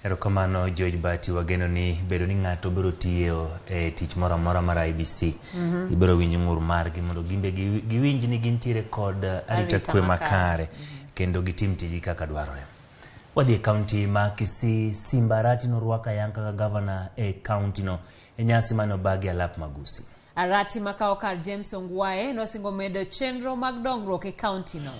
Erokamano George Bati, wageno ni bedo ni ng'ato biro tiyo e tich moro amora mar IEBC, ibiro winj ng'ur margi mondo gimbe giwinj ni gintiere kod arita Arita kwe makare. makare kendo gitim tijgi kaka dwarore. Wadhi e kaunti ma Kisii, Simba Arati norwako ayanga kaka gavana e kaunti no e nyasi mane obagi alap Magusi. Arati makawo kar James Ongwae nosingo medo chenro mag dongruok e kaunti no.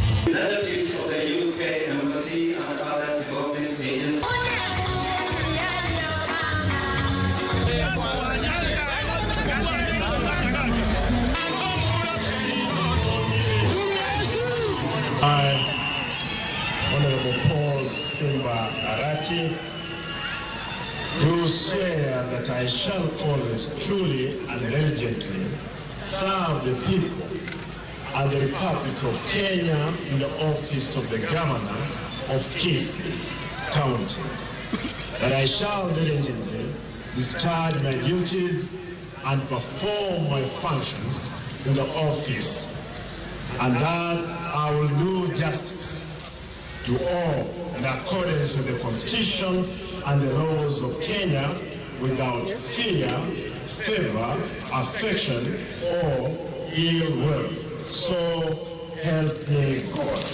Representatives of the UK Embassy and other development agencies. I, Honorable Paul Simba Arati, do swear that I shall always truly and diligently serve the people and the Republic of Kenya in the office of the Governor of Kisii County, that I shall diligently discharge my duties and perform my functions in the office, and that I will do justice to all in accordance with the Constitution and the laws of Kenya without fear, favor, affection, or ill will. So help me God.